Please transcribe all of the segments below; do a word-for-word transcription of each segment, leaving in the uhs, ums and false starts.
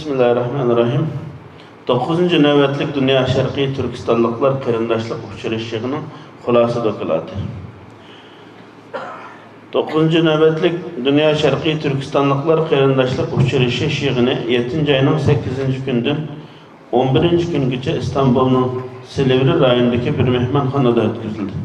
بىسمىللاھىررەھمانىررەھىم. توققۇزىنچى نۆۋەتلىك دۇنيا شەرقىي تۈركىستانلىقلار قېرىنداشلىق ئۇچرىشىشىنىڭ خۇلاسە دوكلاتى. توققۇزىنچى نۆۋەتلىك دۇنيا شەرقىي تۈركىستانلىقلار قېرىنداشلىق ئۇچرىشىش يىغىنى يەتتىنچى ئاينىڭ سەككىزىنچى كۈنىدىن ئون بىرىنچى كۈنگىچە ئىستانبۇلنىڭ سىلىۋرى رايونىدىكى بىر مېھمانخانىدا ئۆتكۈزۈلدى.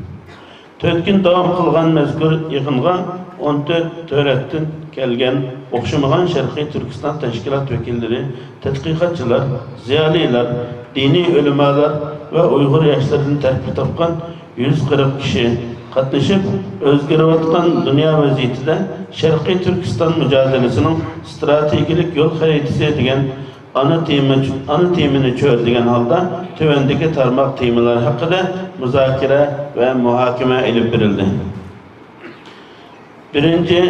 تۆت كۈن داۋام قىلغان مەزكۇر يىغىنغا ئون تۆت دۆلەتتىن كەلگەن ئوخشىمىغان شەرقىي تۈركىستان تەشكىلات ۋەكىللىرى، تەتقىقاتچىلار، زىيالىيلار، دىنىي ئۆلىمالار ۋە ئۇيغۇر ياشلىرىدىن تەركىب تاپقان يۈز قىرىق كىشى قاتنىشىپ، ئۆزگىرىۋاتقان دۇنيا ۋەزىيىتىدە شەرقىي تۈركىستان مۇجادىلىسىنىڭ ئىستراتېگىيەلىك يول خەرىتىسى دېگەن ئانا تېما، ئانا تېمىنى چۆرىدىگەن ھالدا تۆۋەندىكى تارماق تېمىلار ھەققىدە مۇزاكىرە ۋە مۇھاكىمە ئېلىپ بېرىلدى. بىرىنچى،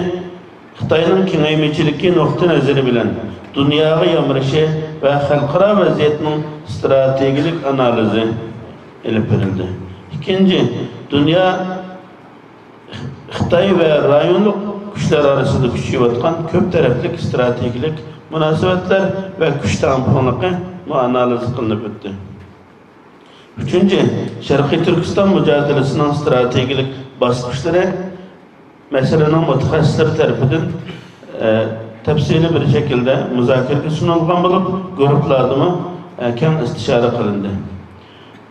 خىتاينىڭ كېڭەيمىچىلىكى نۇقتىئىنەزىرى بىلەن دۇنياغا يامرىشى ۋە خەلقئارا ۋەزىيەتنىڭ ئىستراتېگىيەلىك ئانالىزى ئېلىپ بېرىلدى. ئىككىنچى، دۇنيا، خىتاي ۋە رايونلۇق كۈچلەر ئارىسىدا كۈچىيىۋاتقان كۆپ تەرەپلىك ئىستراتېگىيەلىك مۇناسىۋەتلەر ۋە كۈچ تەڭپۇڭلۇقى مۇئانالىز قىلىنىپ ئۆتتى. ئۈچىنچى، شەرقىي تۈركىستان مۇجادىلىسىنىڭ ئىستراتېگىيەلىك باسقۇچلىرى مەسىلىنىڭ مۇتەخەسسىسلىرى تەرىپىدىن، ئە، تەپسىلىي بىر شەكىلدە مۇزاكىرىگە سۇنۇلغان بولۇپ، گۇرۇپپىلاردىمۇ، ئە، كەڭ ئىستىشارە قىلىندى.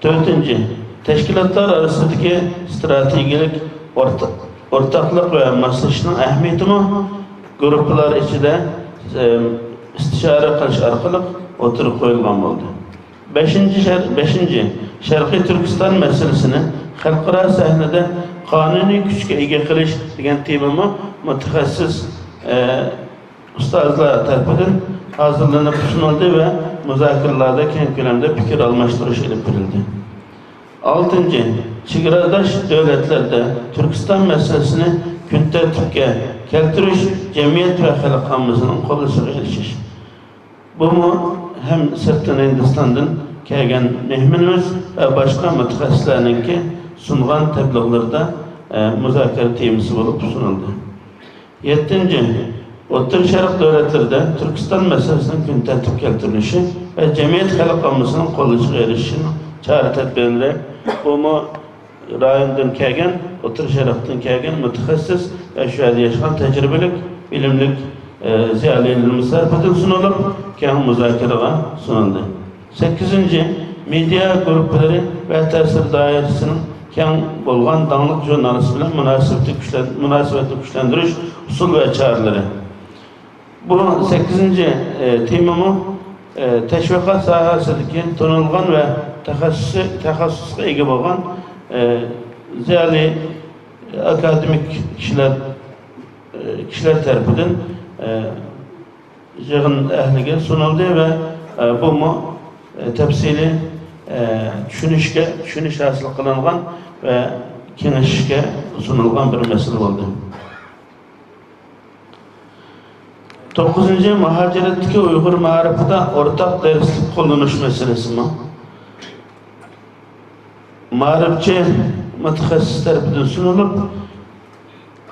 تۆتىنچى، تەشكىلاتلار ئارىسىدىكى ئىستراتېگىيەلىك ئورتا-، ئورتاقلىق ۋە ماسلىشىشنىڭ ئەھمىيىتىمۇ گۇرۇپپىلار ئىچىدە، ئە، ئىستىشارە قىلىش ئارقىلىق ئوتتۇرىغا قويۇلغان بولدى. بەشىنچى شەر-، بەشىنچى، شەرقىي تۈركىستان مەسىلىسىنى خەلقئارا سەھنىدە قانۇنىي كۈچكە ئىگە قىلىش دېگەن تېمىمۇ مۇتەخەسسىس، ئە، ئۇستازلار تەرىپىدىن ھازىرلىنىپ سۇنۇلدى ۋە مۇزاكىرىلەردە كەڭ كۆلەمدە پىكىر ئالماشتۇرۇش ئېلىپ بېرىلدى. ئالتىنچى، چېگراداش دۆلەتلەردە تۈركىستان مەسىلىسىنى كۈن تەرتىپكە كەلتۈرۈش، جەمئىيەت ۋە خەلق ئاممىسىنىڭ قوللىشىغا ئېرىشىش. بۇمۇ ھەم سىرتتىن ھىندىستاندىن كەلگەن مېھمىنىمىز ۋە باشقا مۇتەخەسسىسلەرنىڭكى سۇنغان تەبلىغلىرىدا، ئە، مۇزاكىرە تېمىسى بولۇپ سۇنۇلدى. يەتتىنچى، ئوتتۇرا شەرق دۆلەتلىرىدە تۈركىستان مەسىلىسىنىڭ كۈن تەرتىپكە كەلتۈرۈلۈشى ۋە جەمئىيەت خەلق ئاممىسىنىڭ قوللىشىغا ئېرىشىشىنىڭ چارە تەدبىرلىرى، بۇمۇ رايوندىن كەلگەن، ئوتتۇرا شەرقتىن كەلگەن مۇتەخەسسىس ۋە شۇ يەردە ياشىغان تەجرىبىلىك، بىلىملىك، ئە، زىيالىيلىرىمىز تەرىپىدىن سۇنۇلۇپ، كەڭ مۇزاكىرىغا سۇنۇلدى. سەككىزىنچى، مېدىيا گۇرۇپپىلىرى ۋە تەسىر دائىرىسىنىڭ كەڭ بولغان داڭلىق ژۇرنالىست بىلەن مۇناسىۋىتى كۈچلەن-، مۇناسىۋەتنى كۈچلەندۈرۈش ئۇسۇل ۋە چارىلىرى. بۇ سەككىزىنچى، ئە، تېمىمۇ، ئە، تەشۋىقات ساھەسىدىكى تونۇلغان ۋە تەخەسسۇسى، تەخەسسۇسقا ئىگە بولغان، ئە، زىيالىي، ئاكادېمىك كىشىلەر، ئە، كىشىلەر تەرىپىدىن، ئە، يىغىن ئەھلىگە سۇنۇلدى ۋە، ئە، بۇمۇ، ئە، تەپسىلىي، ئە، چۈشىنىشكە، چۈشىنىش ھاسىل قىلىنغان ۋە كېڭىشىشكە سۇنۇلغان بىر مەسىلە بولدى. توققۇزىنچى، مۇھاجىرەتتىكى ئۇيغۇر مائارىپىدا ئورتاق دەرسلىك قوللىنىش مەسىلىسىمۇ مائارىپچى مۇتەخەسسىس تەرىپىدىن سۇنۇلۇپ،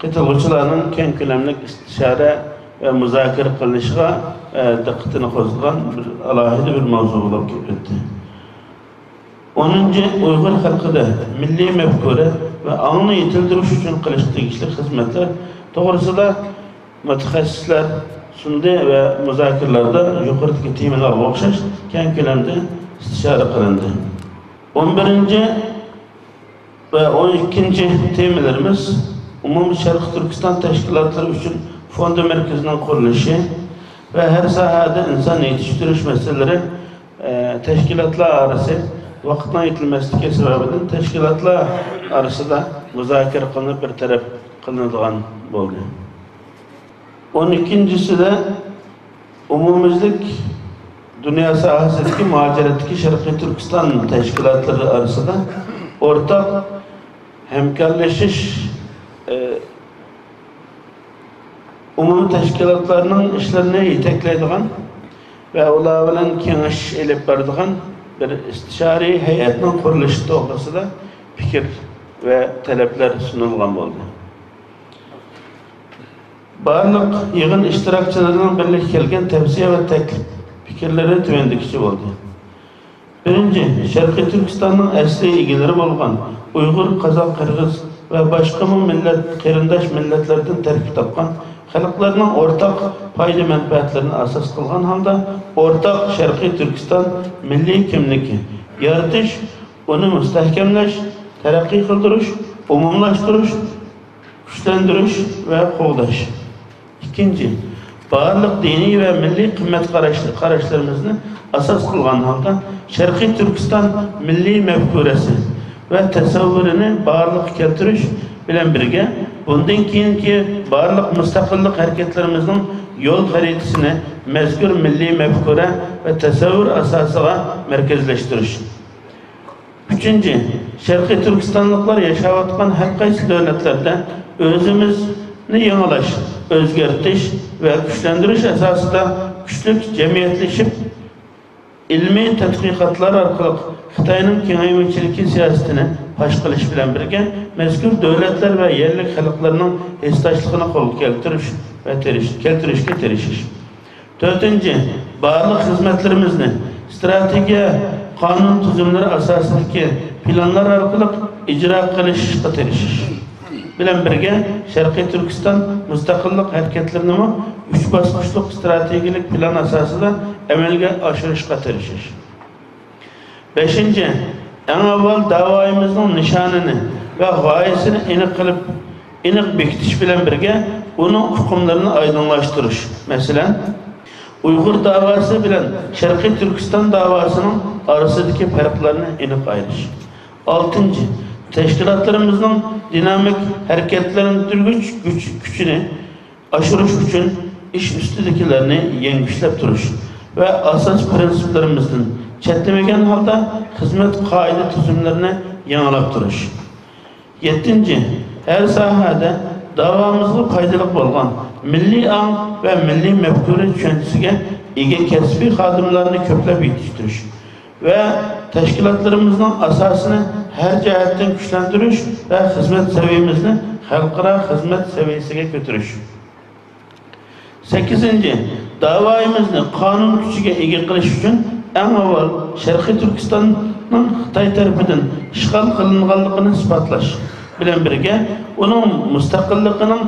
قېتىلغۇچىلارنىڭ كەڭ كۆلەملىك ئىستىشارە ۋە مۇزاكىرە قىلىنىشىغا، ئە، دىققىتىنى قوزغىغان بىر ئالاھىدە بىر ماۋزۇ بولۇپ كېتىۋاتىدۇ. ئونىنچى، ئۇيغۇر خەلقىدە مىللىي مەپكۇرە ۋە ئاڭنى يېتىلدۈرۈش ئۈچۈن قىلىشقا تېگىشلىك خىزمەتلەر توغرىسىدا مۇتەخەسسىسلەر سۇندى ۋە مۇزاكىرىلەردە يۇقىرىدىكى تېمىلارغا ئوخشاش كەڭ كۆلەمدە ئىستىشارە قىلىندى. ئون بىرىنچى ۋە ئون ئىككىنچى تېمىلىرىمىز ئومۇمىي شەرقىي تۈركىستان تەشكىلاتلىرى ئۈچۈن فوندى مەركىزىنىڭ قۇرۇلۇشى ۋە ھەر ساھەدە ئىنسان يېتىشتۈرۈش مەسىلىلىرى، ئە، تەشكىلاتلار ئارىسى ۋاقىتنىڭ يېتىلمەسلىكى سەۋەبىدىن تەشكىلاتلار ئارىسىدا مۇزاكىرە قىلىنىپ بىر تەرەپ قىلىنىدىغان بولدى. ئون ئىككىنچىسىدە ئومۇميۈزلۈك دۇنيا ساھەسىدىكى مۇھاجىرەتتىكى شەرقىي تۈركىستان تەشكىلاتلىرى ئارىسىدا ئورتاق ھەمكارلىشىش، ئە، ئومۇمىي تەشكىلاتلارنىڭ ئىشلىرىنى يېتەكلەيدىغان ۋە ئۇلار بىلەن كېڭىشىش ئېلىپ بارىدىغان بىر ئىستىشارىي ھەيئەتنىڭ قۇرۇلۇشى توغرىسىدا پىكىر ۋە تەلەپلەر سۇنۇلغان بولدى. بارلىق يىغىن ئىشتىراكچىلىرىنىڭ بىرلىككە كەلگەن تەۋسىيە ۋە تەكلىپ پىكىرلىرى تۆۋەندىكىچە بولدى. بىرىنچى، شەرقىي تۈركىستاننىڭ ئەسلىي ئىگىلىرى بولغان ئۇيغۇر، قازاق، قىرغىز ۋە باشقىمۇ مىللەت، قېرىنداش مىللەتلەردىن تەركىب تاپقان خەلقلەرنىڭ ئورتاق پايدا مەنپەئەتلىرىنى ئاساس قىلغان ھالدا ئورتاق شەرقىي تۈركىستان مىللىي كىملىكى يارىتىش، ئۇنى مۇستەھكەملەش، تەرەققىي قىلدۇرۇش، ئومۇملاشتۇرۇش، كۈچلەندۈرۈش ۋە قوغداش. ئىككىنچى، بارلىق دىنىي ۋە مىللىي قىممەت قاراش، قاراشلىرىمىزنى ئاساس قىلغان ھالدا شەرقىي تۈركىستان مىللىي مەپكۇرەسى ۋە تەسەۋۋۇرىنى بارلىققا كەلتۈرۈش بىلەن بىرگە، بۇندىن كېيىنكى بارلىق مۇستەقىللىق ھەرىكەتلىرىمىزنىڭ يول خەرىتىسىنى مەزكۇر مىللىي مەپكۇرە ۋە تەسەۋۋۇر ئاساسىغا مەركەزلەشتۈرۈش. ئۈچىنچى، شەرقىي تۈركىستانلىقلار ياشاۋاتقان ھەر قايسى دۆلەتلەردە ئۆزىمىزنى يېڭىلاش، ئۆزگەرتىش ۋە كۈچلەندۈرۈش ئاساسىدا كۈچلۈك جەمئىيەتلىشىپ، ئىلمىي تەتقىقاتلار ئارقىلىق خىتاينىڭ كېڭەيمىچىلىكى سىياسىتىنى پاش قىلىش بىلەن بىرگە، مەزكۇر دۆلەتلەر ۋە يەرلىك خەلقلەرنىڭ ھېسداشلىقىنى قولغا كەلتۈرۈش ۋە تىرىش-، كەلتۈرۈشكە تىرىشىش. تۆتىنچى، بارلىق خىزمەتلىرىمىزنى ئىستراتېگىيە، قانۇن تۈزۈملىرى ئاساسىدىكى پىلانلار ئارقىلىق ئىجرا قىلىشقا تىرىشىش بىلەن بىرگە، شەرقىي تۈركىستان مۇستەقىللىق ھەرىكەتلىرىنىمۇ ئۈچ باسقۇچلۇق ئىستراتېگىيەلىك پىلان ئاساسىدا ئەمەلگە ئاشۇرۇشقا تىرىشىش. بەشىنچى، ئەڭ ئاۋۋال داۋايىمىزنىڭ نىشانىنى ۋە غايىسىنى ئېنىق قىلىپ، ئېنىق بېكىتىش بىلەن بىرگە، ئۇنىڭ ئۇقۇملىرىنى ئايدىڭلاشتۇرۇش. مەسىلەن، ئۇيغۇر داۋاسى بىلەن شەرقىي تۈركىستان داۋاسىنىڭ ئارىسىدىكى پەرقلەرنى ئېنىق ئايرىش. ئالتىنچى، تەشكىلاتلىرىمىزنىڭ دىنامىك ھەرىكەتلەندۈرگۈچ كۈچ، كۈچىنى ئاشۇرۇش ئۈچۈن ئىش ئۈستىدىكىلەرنى يەڭگۈشلەپ تۇرۇش ۋە ئاساس پىرىنسىپلىرىمىزدىن چەتنىمىگەن ھالدا خىزمەت قائىدە تۈزۈملىرىنى يېڭىلاپ تۇرۇش. يەتتىنچى، ھەر ساھەدە داۋامىزغا پايدىلىق بولغان مىللىي ئاڭ ۋە مىللىي مەپكۇرە چۈشەنچىسىگە ئىگە كەسپىي خادىملارنى كۆپلەپ يېتىشتۈرۈش ۋە تەشكىلاتلىرىمىزنىڭ ئاساسىنى ھەر جەھەتتىن كۈچلەندۈرۈش ۋە خىزمەت سەۋىيەمىزنى خەلقئارا خىزمەت سەۋىيەسىگە كۆتۈرۈش. سەككىزىنچى، داۋايىمىزنى قانۇن كۈچىگە ئىگە قىلىش ئۈچۈن، ئەڭ ئاۋۋال شەرقىي تۈركىستاننىڭ خىتاي تەرىپىدىن ئىشغال قىلىنغانلىقىنى ئىسپاتلاش بىلەن بىرگە، ئۇنىڭ مۇستەقىللىقىنىڭ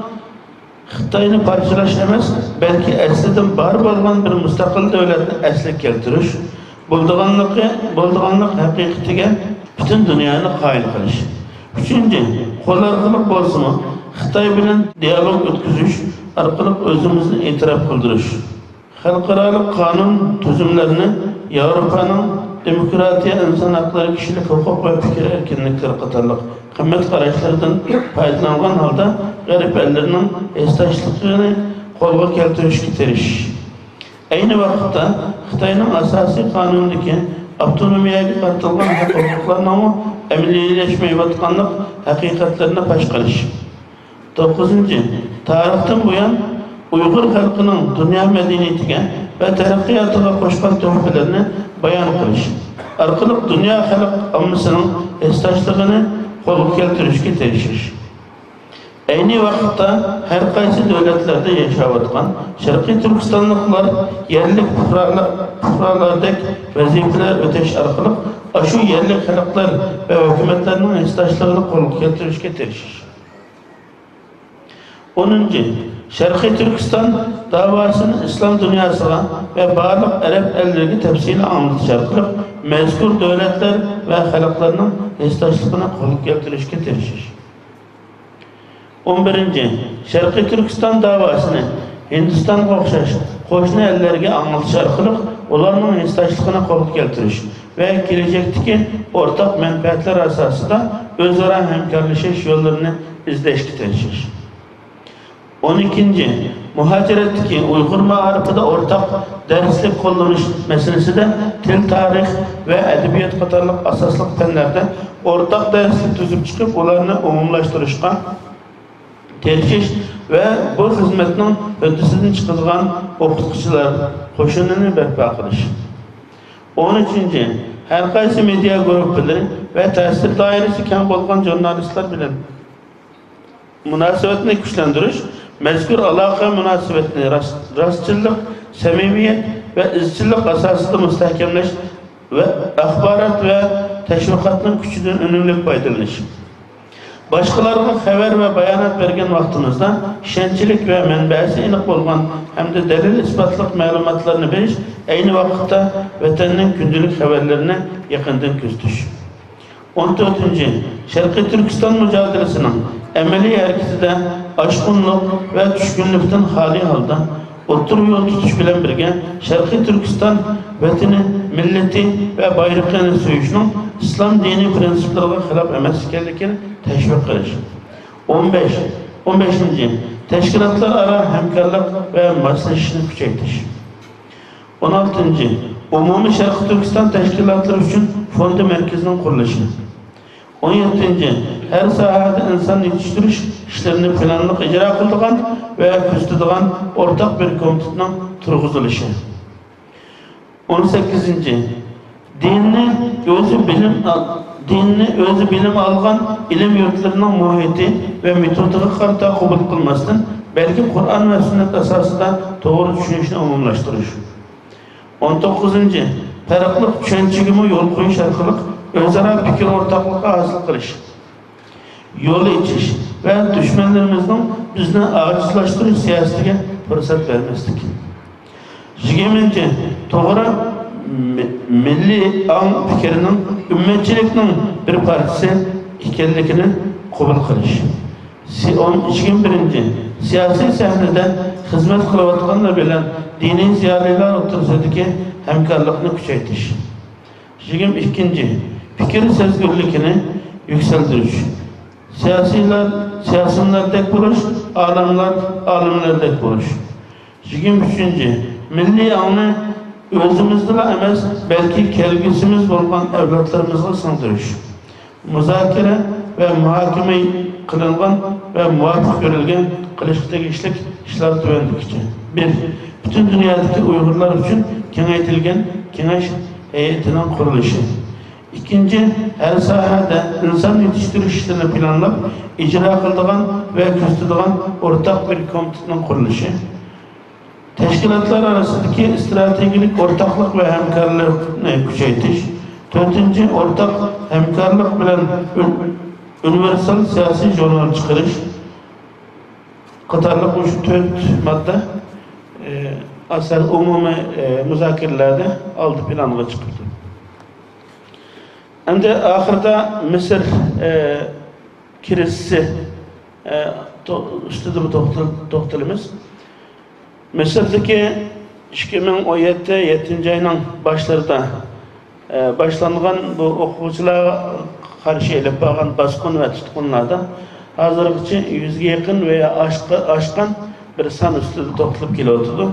خىتاينى پارچىلاش ئەمەس، بەلكى ئەسلىدىن بار بولغان بىر مۇستەقىل دۆلەتنى ئەسلىگە كەلتۈرۈش، بولىدىغانلىقى، بولىدىغانلىق ھەقىقىتىگە پۈتۈن دۇنيانى قايىل قىلىش. ئۈچىنچى، قول ئارقىلىق بولسىمۇ خىتاي بىلەن دىيالوگ ئۆتكۈزۈش ئارقىلىق ئۆزىمىزنى ئېتىراپ قىلدۇرۇش. خەلقئارالىق قانۇن تۈزۈملىرىنى، ياۋروپانىڭ دېموكراتىيە، ئىنسان ھەقلىرى، كىشىلىك ھوقۇق ۋە پىكىر ئەركىنلىكلىرى قاتارلىق قىممەت قاراشلىرىدىن پايدىلانغان ھالدا، غەرب ئەللىرىنىڭ ھېسداشلىقىنى قولغا كەلتۈرۈشكە تىرىشىش. ئەينى ۋاقىتتا خىتاينىڭ ئاساسىي قانۇنىدىكى ئاپتونومىيەگە قارىتىلغان ھەق-ھوقۇقلارنىڭمۇ ئەمەلىيلەشمەيۋاتقانلىق ھەقىقەتلىرىنى پاش قىلىش. توققۇزىنچى، تارىختىن بۇيان ئۇيغۇر خەلقىنىڭ دۇنيا مەدەنىيىتىگە ۋە تەرەققىياتىغا قوشقان تۆھپىلىرىنى بايان قىلىش ئارقىلىق دۇنيا خەلق ئاممىسىنىڭ ھېسداشلىقىنى قولغا كەلتۈرۈشكە تىرىشىش. ئەينى ۋاقىتتا ھەر قايسى دۆلەتلەردە ياشاۋاتقان شەرقىي تۈركىستانلىقلار يەرلىك پۇقرالار، پۇقرالىردەك ۋەزىپىلەر ئۆتەش ئارقىلىق ئاشۇ يەرلىك خەلقلەر ۋە ھۆكۈمەتلەرنىڭ ھېسداشلىقىنى قولغا كەلتۈرۈشكە تىرىشىش. ئونىنچى، شەرقىي تۈركىستان داۋاسىنى ئىسلام دۇنياسىغا ۋە بارلىق ئەرەب ئەللىرىگە تەپسىلىي ئاڭلىتىش ئارقىلىق مەزكۇر دۆلەتلەر ۋە خەلقلەرنىڭ ھېسداشلىقىنى قولغا كەلتۈرۈشكە تىرىشىش. ئون بىرىنچى، شەرقىي تۈركىستان داۋاسىنى ھىندىستانغا ئوخشاش قوشنا ئەللەرگە ئاڭلىتىش ئارقىلىق ئۇلارنىڭ ھېسداشلىقىنى قولغا كەلتۈرۈش ۋە كېلەچەكتىكى ئورتاق مەنپەئەتلەر ئاساسىدا ئۆزئارا ھەمكارلىشىش يوللىرىنى ئىزدەشكە تىرىشىش. ئون ئىككىنچى، مۇھاجىرەتتىكى ئۇيغۇر مائارىپىدا ئورتاق دەرسلىك قوللىنىش مەسىلىسىدە تىل، تارىخ ۋە ئەدەبىيات قاتارلىق ئاساسلىق پەنلەردە ئورتاق دەرسلىك تۈزۈپ چىقىپ، ئۇلارنى ئومۇملاشتۇرۇشقا تىرىشىش ۋە بۇ خىزمەتنىڭ ھۆددىسىدىن چىقىدىغان ئوقۇتقۇچىلار قوشۇنىنى بەرپا قىلىش. ئون ئۈچىنچى، ھەر قايسى مېدىيا گۇرۇپپىلىرى ۋە تەسىر دائىرىسى كەڭ بولغان ژۇرنالىستلار بىلەن مۇناسىۋەتنى كۈچلەندۈرۈش، مەزكۇر ئالاقە مۇناسىۋەتنى راست-، راستچىللىق، سەمىمىيەت ۋە ئىزچىللىق ئاساسىدا مۇستەھكەملەش ۋە ئاخبارات ۋە تەشۋىقاتنىڭ كۈچىدىن ئۈنۈملۈك پايدىلىنىش. باشقىلارغا خەۋەر ۋە بايانات بەرگەن ۋاقتىمىزدا ئىشەنچلىك ۋە مەنبەسى ئېنىق بولغان ھەمدە دەلىل-ئىسپاتلىق مەلۇماتلارنى بېرىش، ئەينى ۋاقىتتا ۋەتەننىڭ كۈندىلىك خەۋەرلىرىنى يېقىندىن كۆزىتىش. ئون تۆتىنچى، شەرقىي تۈركىستان مۇجادىلىسىنىڭ ئەمەلىي ھەرىكىتىدە ئاشقۇنلۇق ۋە چۈشكۈنلۈكتىن خالىي ھالدا ئوتتۇرا يول تۇتۇش بىلەن بىرگە، شەرقىي تۈركىستان ۋەتىنى، مىللىتى ۋە بايرىقىنى سۆيۈشنىڭ ئىسلام دىنىي پىرىنسىپلىرىغا خىلاپ ئەمەس ئىكەنلىكىنى تەشۋىق قىلىش. ئون بەش، ئون بەشىنچى، تەشكىلاتلار ئارا ھەمكارلىق ۋە ماسلىشىشنى كۈچەيتىش. ئون ئالتىنچى، ئومۇمىي شەرقىي تۈركىستان تەشكىلاتلىرى ئۈچۈن فوندى مەركىزىنىڭ قۇرۇلۇشى. ئون يەتتىنچى، ھەر ساھەدە ئىنسان يېتىشتۈرۈش ئىشلىرىنى پىلانلىق ئىجرا قىلىدىغان ۋە كۆزىتىدىغان ئورتاق بىر كومىتېتنىڭ تۇرغۇزۇلۇشى. ئون سەككىزىنچى، دىننى ئۆزى بىلىم ئال-، دىننى ئۆزى بىلىم ئالغان ئىلىم يۇرتلىرىنىڭ مۇھىتى ۋە مېتودىغا قارىتا قوبۇل قىلماستىن، بەلكى قۇرئان ۋە سۈننەت ئاساسىدا توغرا چۈشىنىشنى ئومۇملاشتۇرۇش. ئون توققۇزىنچى، پەرقلىق چۈشەنچىگىمۇ يول قويۇش ئارقىلىق ئۆزئارا پىكىر ئورتاقلىقى ھاسىل قىلىش، يول ئېچىش ۋە دۈشمەنلىرىمىزنىڭ بىزنى ئاجىزلاشتۇرۇش سىياسىتىگە پۇرسەت بەرمەسلىك. يىگىرمىنچى، توغرا مى-، مىللىي ئاڭ پىكىرنىڭ ئۈممەتچىلىكنىڭ بىر پارچىسى ئىكەنلىكىنى قوبۇل قىلىش. سى-، ئون، يىگىرمە بىرىنچى، سىياسىي سەھنىدە خىزمەت قىلىۋاتقانلار بىلەن دىنىي زىيالىيلار ئوتتۇرىسىدىكى ھەمكارلىقنى كۈچەيتىش. يىگىرمە ئىككىنچى، پىكىر سەزگۈرلۈكىنى يۈكسەلدۈرۈش. سىياسىيلار سىياسىيونلاردەك بولۇش، ئالىملار ئالىملاردەك بولۇش. يىگىرمە ئۈچىنچى، مىللىي ئاڭنى ئۆزىمىزدىلا ئەمەس، بەلكى كەلگۈسىمىز بولغان ئەۋلادلىرىمىزغا سىڭدۈرۈش. مۇزاكىرە ۋە مۇھاكىمە قىلىنغان ۋە مۇۋاپىق كۆرۈلگەن قىلىشقا تېگىشلىك ئىشلار تۆۋەندىكىچە. بىر، پۈتۈن دۇنيادىكى ئۇيغۇرلار ئۈچۈن كېڭەيتىلگەن كېڭەش ھەيئىتىنىڭ قۇرۇلۇشى. ئىككىنچى، ھەر ساھەدە ئىنسان يېتىشتۈرۈش ئىشلىرىنى پىلانلاپ، ئىجرا قىلىدىغان ۋە كۆزىتىدىغان ئورتاق بىر كومىتېتنىڭ قۇرۇلۇشى. تەشكىلاتلار ئارىسىدىكى ئىستراتېگىيەلىك ئورتاقلىق ۋە ھەمكارلىقنى كۈچەيتىش. تۆتىنچى، ئورتاق ھەمكارلىق بىلەن ئۇن-، ئۇنىۋېرسال سىياسىي ژۇرنال چىقىرىش قاتارلىق مۇشۇ تۆت ماددا، ئە، ئاساس ئومۇمىي، ئە، مۇزاكىرىلەردە ئالدى پىلانغا چىقىپتۇ. ئەمدى ئاخىرىدا مىسىر، ئە، كىرىزىسى، ئە، تو-، ئۈستىدىمۇ توختال-، توختىلىمىز. مىسىردىكى ئىككى مىڭ ئون يەتتە يەتتىنچى ئاينىڭ باشلىرىدا، ئە، باشلانغان بۇ ئوقۇغۇچىلارغا قارشى ئېلىپ بارغان باسقۇن ۋە تۇتقۇنلاردا ھازىرغىچە يۈزگە يېقىن ۋە ئاشقا-، ئاشقان بىر سان ئۈستىدە توختىلىپ كېلىۋاتىدۇ.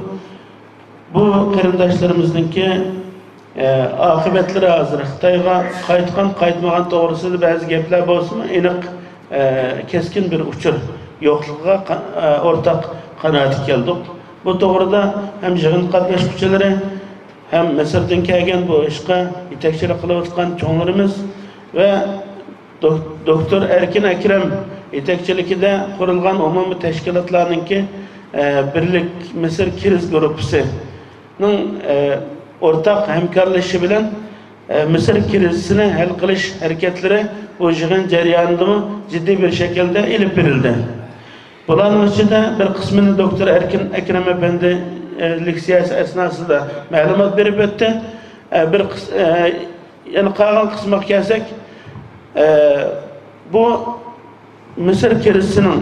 بۇ قېرىنداشلىرىمىزنىڭكى، ئە، ئاقىۋەتلىرى ھازىر خىتايغا قايتقان، قايتمىغان توغرىسىدا بەزى گەپلەر بولسىمۇ، ئېنىق، ئە، كەسكىن بىر ئۇچۇر يوقلۇقىغا قا-، ئە، ئورتاق قانائەتكە كەلدۇق. بۇ توغرىدا ھەم يىغىن قاتناشقۇچىلىرى، ھەم مىسىردىن كەلگەن بۇ ئىشقا يېتەكچىلىك قىلىۋاتقان چوڭلىرىمىز ۋە دوك-، دوكتور ئەركىن ئەكرەم يېتەكچىلىكىدە قۇرۇلغان ئومۇمىي تەشكىلاتلارنىڭكى، ئە، بىرلىك مىسىر كىرىز گۇرۇپپىسىنىڭ، ئە، ئورتاق ھەمكارلىشىشى بىلەن، ئە، مىسىر كىرىزىسىنى ھەل قىلىش ھەرىكەتلىرى بۇ يىغىن جەريانىدىمۇ جىددىي بىر شەكىلدە ئېلىپ بېرىلدى. بۇلارنىڭ ئىچىدە بىر قىسمىنى دوكتور ئەركىن ئەكرەم ئەپەندى، ئە، لېكسىيەسى ئەسناسىدا مەلۇمات بېرىپ ئۆتتى. ئە، بىر قىس-، ئە، يەنە قالغان قىسمىغا كەلسەك، ئە، بۇ مىسىر كىرىزىسىنىڭ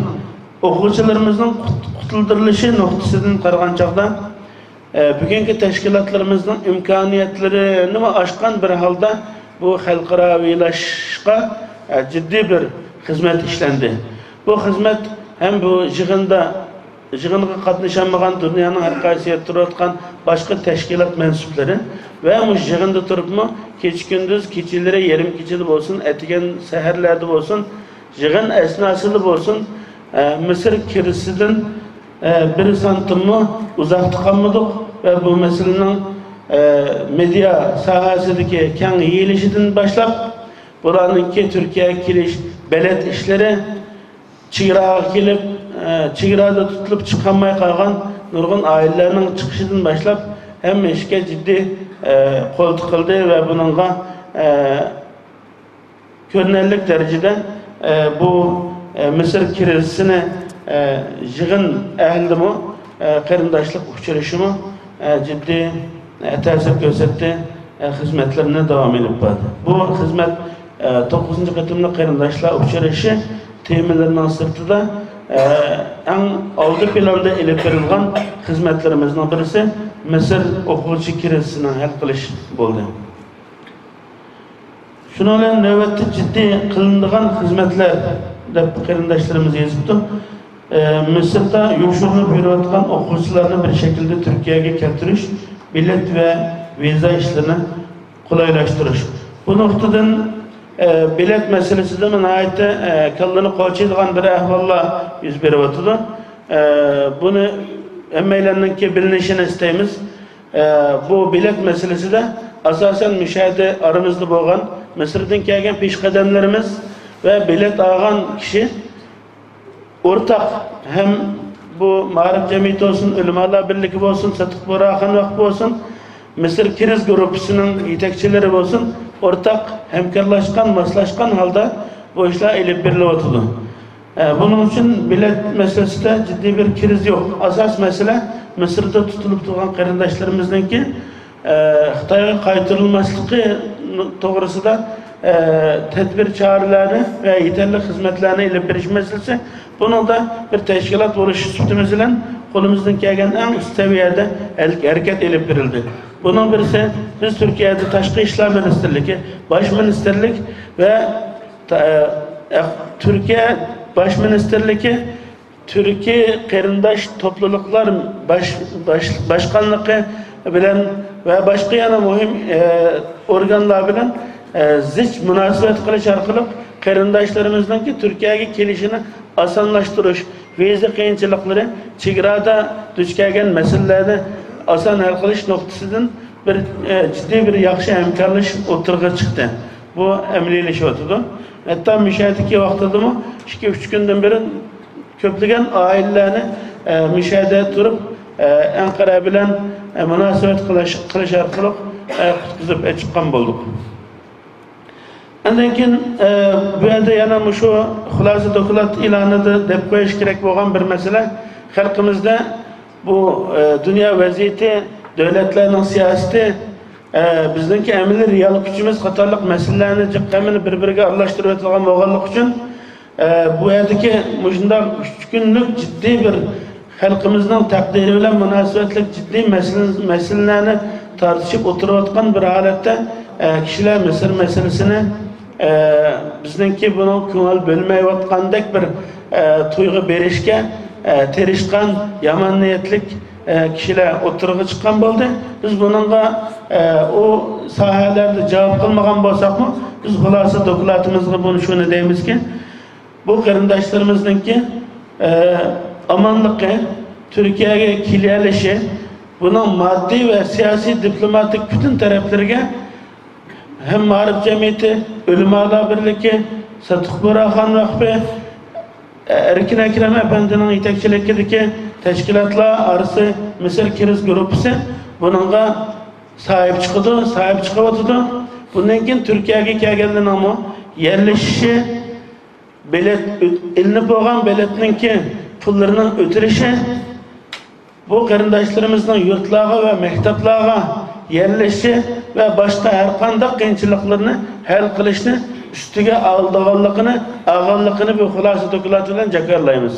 ئوقۇغۇچىلىرىمىزنىڭ قۇت-، قۇتۇلدۇرۇلۇشى نۇقتىسىدىن قارىغان چاغدا، ئە، بۈگۈنكى تەشكىلاتلىرىمىزنىڭ ئىمكانىيەتلىرىنىمۇ ئاشقان بىر ھالدا بۇ خەلقئاراۋىلاشقا، ئە، جىددىي بىر خىزمەت ئىشلەندى. بۇ خىزمەت ھەم بۇ يىغىندا يىغىنغا قاتنىشالمىغان دۇنيانىڭ ھەر قايسى يەردە تۇرۇۋاتقان باشقا تەشكىلات مەنسۇپلىرى ۋە مۇشۇ يىغىندا تۇرۇپمۇ كېچە-كۈندۈز، كېچىلىرى يېرىم كېچىدە بولسۇن، ئەتىگەن سەھەرلەردە بولسۇن، يىغىن ئەسناسىدا بولسۇن، ئە، مىسىر كىرىزىسىدىن، ئە، بىر سانتىممۇ ئۇزاقتا قالمىدۇق ۋە بۇ مەسىلىنىڭ، ئە، مېدىيا ساھەسىدىكى كەڭ يېيىلىشىدىن باشلاپ، بۇلارنىڭكى تۈركىيەگە كېلىش بېلەت ئىشلىرى، چېگراغا كېلىپ، ئە، چېگرادا تۇتۇلۇپ چىقالماي قالغان نۇرغۇن ئائىلىلەرنىڭ چىقىشىدىن باشلاپ، ھەممە ئىشكە جىددىي، ئە، قول تىقىلدى ۋە بۇنىڭغا، ئە، كۆرۈنەرلىك دەرىجىدە، ئە، بۇ، ئە، مىسىر كىرىزىسىنى، ئە، يىغىن ئەھلىدىمۇ، ئە، قېرىنداشلىق ئۇچرىشىمۇ، ئە، جىددىي، ئە، تەسىر كۆرسەتتى، ئە، خىزمەتلىرىنى داۋام ئېلىپ باردى. بۇ خىزمەت، ئە، توققۇزىنچى قېتىملىق قېرىنداشلار ئۇچرىشىشى تېمىلىرىنىڭ سىرتىدا، ئە، ئەڭ ئالدى پىلاندا ئېلىپ بېرىلغان خىزمەتلىرىمىزنىڭ بىرسى مىسىر ئوقۇغۇچى كىرىزىسىنى ھەل قىلىش بولدى. شۇنىڭ بىلەن نۆۋەتتە جىددىي قىلىنىدىغان خىزمەتلەر، دەپ قېرىنداشلىرىمىز يېزىپتۇ. ئە، مىسىردا يوشۇرۇنۇپ يۈرۈۋاتقان ئوقۇغۇچىلارنى بىر شەكىلدە تۈركىيەگە كەلتۈرۈش، بېلەت ۋە ۋىزا ئىشلىرىنى قولايلاشتۇرۇش. بۇ نۇقتىدىن، ئە، بېلەت مەسىلىسىدىمۇ ناھايىتى، ئە، كاللىنى قورچايدىغان بىر ئەھۋاللار يۈز بېرىۋاتىدۇ. ئە، بۇنى ھەممەيلەننىڭكى بىلىنىشىنى ئىستەيمىز. ئە، بۇ بېلەت مەسىلىسىدە ئاساسەن مۇشۇ يەردە ئارىمىزدا بولغان مىسىردىن كەلگەن پېشقەدەملىرىمىز ۋە بېلەت ئالغان كىشى ئورتاق، ھەم بۇ مائارىپ جەمئىيىتى بولسۇن، ئۆلىمالار بىرلىكى بولسۇن، ساتىق بۇرھان ۋەقپى بولسۇن، مىسىر كىرىز گۇرۇپپىسىنىڭ يېتەكچىلىرى بولسۇن، ئورتاق ھەمكارلاشقان، ماسلاشقان ھالدا بۇ ئىشلار ئېلىپ بېرىلىۋاتىدۇ. ئە، بۇنىڭ ئۈچۈن بېلەت مەسىلىسىدە جىددىي بىر كىرىز يوق. ئاساس مەسىلە مىسىردا تۇتۇلۇپ تۇرغان قېرىنداشلىرىمىزنىڭكى، ئە، خىتايغا قايتۇرۇلماسلىقى توغرىسىدا، ئە، تەدبىر چارىلەرنى ۋە يېتەرلىك خىزمەتلەرنى ئېلىپ بېرىش مەسىلىسى. بۇنىڭدا بىر تەشكىلات بولۇش سۈپىتىمىز بىلەن قولىمىزدىن كەلگەن ئەڭ ئۈست سەۋىيەدە ھەرىكەت ئېلىپ بېرىلدى. بۇنىڭ بىرسى، بىز تۈركىيەدە تاشقى ئىشلار مىنىستىرلىكى، باش مىنىستىرلىك ۋە تا-، ئە، تۈركىيە باش مىنىستىرلىكى، تۈركىي قېرىنداش توپلۇلۇقلار باش-، باش-، باشقانلىقى بىلەن ۋە باشقا يەنە مۇھىم، ئە، ئورگانلار بىلەن، ئە، زىچ مۇناسىۋەت قىلىش ئارقىلىق قېرىنداشلىرىمىزنىڭكى تۈركىيەگە كېلىشىنى ئاسانلاشتۇرۇش، ۋىزا قىيىنچىلىقلىرى، چېگرادا دۇچ كەلگەن مەسىلىلەرنى ئاسان ھەل قىلىش نۇقتىسىدىن بىر، ئە، جىددىي بىر ياخشى ھەمكارلىشىش ئوتتۇرىغا چىقتى. بۇ ئەمەلىيلىشىۋاتىدۇ. ھەتتا مۇشۇ يەردىكى ۋاقتىدىمۇ ئىككى، ئۈچ كۈندىن بېرى كۆپلىگەن ئائىلىلەرنى، ئە، مۇشۇ يەردە تۇرۇپ، ئە، ئەنقەرە بىلەن، ئە، مۇناسىۋەت قىلىش، قىلىش ئارقىلىق، ئە، قۇتقۇزۇپ ئەچىققان بولدۇق. ئاندىن كېيىن، ئە، بۇ يەردە يەنە مۇشۇ خۇلاسە دوكلات ئېلانىدا دەپ قويۇش كېرەك بولغان بىر مەسىلە، خەلقىمىزدە بۇ، ئە، دۇنيا ۋەزىيىتى، دۆلەتلەرنىڭ سىياسىتى، ئە، بىزنىڭكى ئەمەلىي رېئال كۈچىمىز قاتارلىق مەسىلىلەرنى جىق ھەممىنى بىر-بىرىگە ئارىلاشتۇرۇۋېتىدىغان بولغانلىقى ئۈچۈن، ئە، بۇ يەردىكى مۇشۇنداق ئۈچ كۈنلۈك جىددىي بىر خەلقىمىزنىڭ تەقدىرى بىلەن مۇناسىۋەتلىك جىددىي مەسىلە-، مەسىلىلەرنى تارتىشىپ ئولتۇرۇۋاتقان بىر ھالەتتە، ئە، كىشىلەر مىسىر مەسىلىسىنى، ئە، بىزنىڭكى بۇنىڭ كۆڭۈل بۆلمەيۋاتقاندەك بىر، ئە، تۇيغۇ بېرىشكە، ئە، تىرىشقان يامان نىيەتلىك، ئە، كىشىلەر ئوتتۇرىغا چىققان بولدى. بىز بۇنىڭغا، ئە، ئۇ ساھەلەردە جاۋاب قىلمىغان بولساقمۇ، بىز خۇلاسە دوكلاتىمىزغا بۇنى شۇنى دەيمىزكى، بۇ قېرىنداشلىرىمىزنىڭكى، ئە، ئامانلىقى، تۈركىيەگە كېلەلىشى، بۇنىڭ ماددىي ۋە سىياسىي، دىپلوماتىك پۈتۈن تەرەپلىرىگە ھەم مائارىپ جەمئىيىتى، ئۆلىمالار بىرلىكى، ساتىق بۇرھان ۋەقپى، ئەركىن ئەكرەم ئەپەندىنىڭ يېتەكچىلىكىدىكى تەشكىلاتلار ئارىسى مىسىر كىرىز گۇرۇپپىسى بۇنىڭغا ساھىب چىقىدۇ، ساھىب چىقىۋاتىدۇ. بۇندىن كېيىن تۈركىيەگە كەلگەنلەرنىڭمۇ يەرلىشىشى، بېلەت ئۆت-، ئېلىنىپ بولغان بېلەتنىڭكى پۇللىرىنىڭ ئۆتۈلۈشى، بۇ قېرىنداشلىرىمىزنىڭ يۇرتلارغا ۋە مەكتەپلەرگە يەرلىشىشى ۋە باشقا ھەرقانداق قىيىنچىلىقلىرىنى ھەل قىلىشنى ئۈستىگە ئالىدىغانلىقىنى، ئالغانلىقىنى بۇ خۇلاسە دوكلات بىلەن جاكارلايمىز.